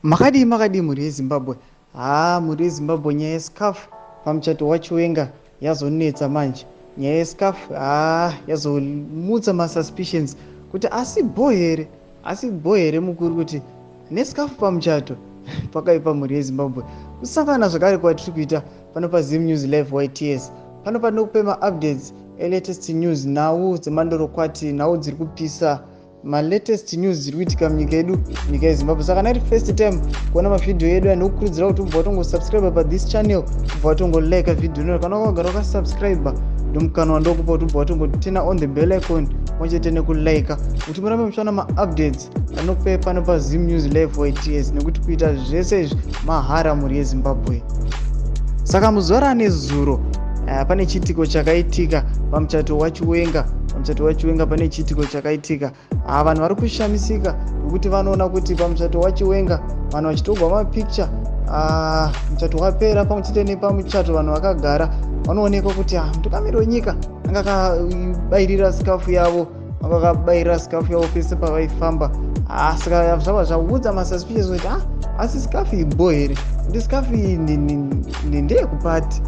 Makadii makadii mhuri yeZimbabwe? Haa mhuri yeZimbabwe, nyaya yescarf pamuchato waChiwenga yazonetsa manje. Nyaya yescarf haa yazomutsa masuspicions kuti asi bho here, asi bho here mukuru kuti nescarf pamuchato pakaipa mhuri yeZimbabwe. Kusangana zvakare kwatiri kuita pano paZim News Live YTS. Pano patinokupe maupdates elatest news, nhau dzemandorokwati, nhau dziri kupisa, malatest news dziri kuitika munyika yedu, nyika yeZimbabwe. Saka kana iri first time kuona mavhidhiyo edu, andikukurudzira kuti ubva watongosubscribe pathis channel, ubva watongolike vhidhiyo ino. Kana wakagara wakasubscribe, ndomukana wandokupa kuti ubva watongoturn on the bell icon pamwe nekulike, kuti murambe muchiwana maupdates anokupai pano paZim News Live YTS, nekuti kuita zvese izvi mahara, mhuri yeZimbabwe. Saka muzuva ranezuro pane chiitiko chakaitika pamuchato waChiwenga. Pamuchato waChiwenga pane chiitiko chakaitika. Ha, vanhu vari kushamisika nekuti vanoona kuti pamuchato waChiwenga vanhu vachitorwa mapicture, muchato wapera, pamwe chete nepamuchato vanhu vakagara, vanoonekwa kuti mutungamiri wenyika anga akabayirira scarf yavo, anga akabayirira scarf yavo pese pavaifamba. Saka zvabva zvaudza masuspicious kuti asi scarf ibho here? Kuti scarf iyi ndeyekupati,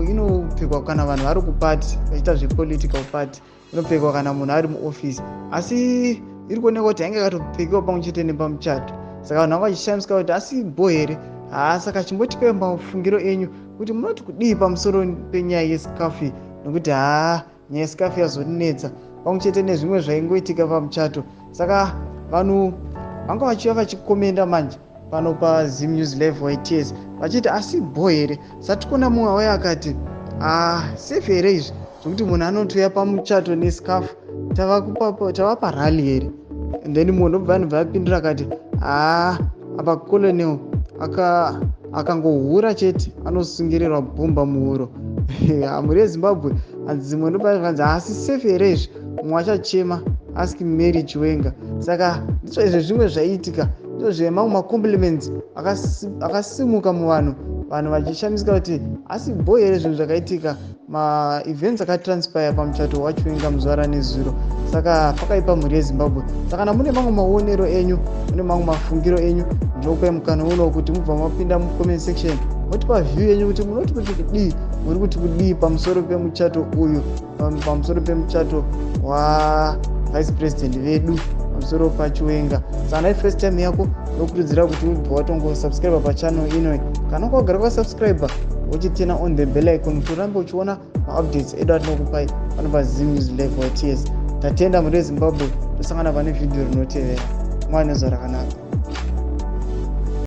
inopfekwa kana vanhu vari kupati vachiita zvepolitical party, inopfekwa kana munhu ari muofisi, asi iri kuonekwa kuti ainge akatopfekiwa pamwe chete nepamuchato. Saka vanhu vanga vachishamisika kuti asi bho here? Haa, saka chimbotipai mafungiro enyu kuti munoti kudii pamusoro penyaya yescarf, nekuti haa, nyaya yescarf yazonetsa pamwe chete nezvimwe zvaingoitika pamuchato. Saka vanhu vanga vachiuya vachikomenda manje pano paZim News Live YTS vachiti asi bho here? Satikuona mumwe wauya akati, "Ah, safe here izvi zvokuti munhu anotouya pamuchato nescarf? Tava parally here?" And then munhu ndobva anobva apindura akati, "Haa, apa colonel akangohura chete anosungirirwa bhomba muhuro." Mhuri yeZimbabwe, hanzi dzimwe ndopanzi, "Haasi safe here izvi? Mumwe achachema, ask Mary Chiwenga." Saka ndizvo izvo zvimwe zvaiitika, ndizvo zvemamwe macompliments akasimuka muvanhu, vanhu vachishamisika kuti asi bho here zvinhu zvakaitika, maevents akatranspire pamuchato waChiwenga muzuva ranezuro. Saka pakaipa, mhuri yeZimbabwe. Saka kana mune mamwe maonero enyu, mune mamwe mafungiro enyu, ndinokupai mukana uno kuti mubva mapinda mucomment section, motipa view yenyu kuti munoti kuti kudii, muri kuti kudii pamusoro pemuchato uyu, pamusoro pemuchato wavice president vedu, pamusoro paChiwenga. Saka nai first time yako, ndokurudzira kuti ubva watongosubscribe pachannel inoi. Kana kwagara kwasubscribe, uchiturn on the bell icon kuti urambe uchiona maupdates edu atinokupai pano paZim News Live YTS. Tatenda, mhuri yeZimbabwe. Tosangana pane vhidhiyo rinotevera. Mwana nezuva rakanaka.